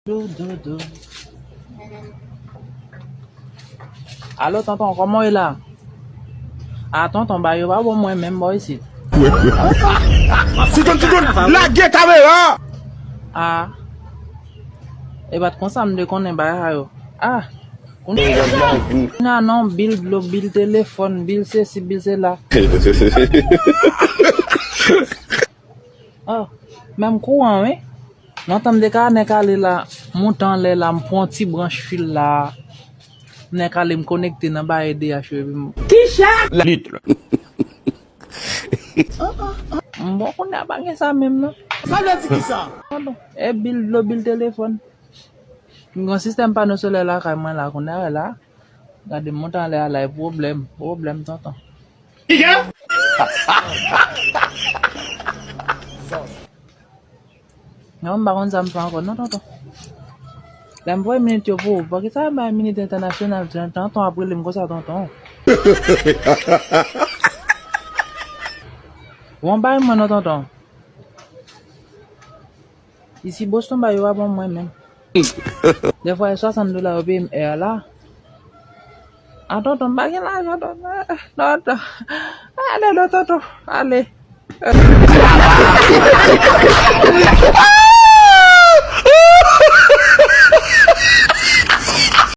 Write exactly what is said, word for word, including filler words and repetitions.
Do, do, do. Alo, tonton, kòman w ye la? A, tonton, bagay yo pa bon mwen menm bò isit. Siton, Siton, lage kamera! A, e pa t konsa m te konnen bagay sa yo. A, kounye a non, bil dlo, bil telefòn, bil sesi, bil sela. Oh, menm kouran, wi. Lontan m te ka nèk ale la, monte anlè la, m pran ti branch fil la. M nèk ale, m konekte nan bagay D H yo, epi m Kicha! Litre. M bon, kounye a pa gen sa menm, non. Sa vle di ki sa? Pardon. E bil dlo, bil telefòn. M gen sistèm pano solè lakay mwen la, kounye a la. Gade, m monte anlè a la, e pwoblèm, pwoblèm, tonton. Non, m pa konn sa m fè ankò, non, tonton. Lè m voye minit yo pou ou, poukisa yo bay minit entènasyonal, tonton ap rele m konsa, tonton? Bon, bay mwen non, tonton. Isi Boston ba yo pa ban mwen menm. Defwa e swasant dola yo peye m è a la. A tonton, m pa gen lajan, tonton. Tonton. Ale non, tonton. Ale.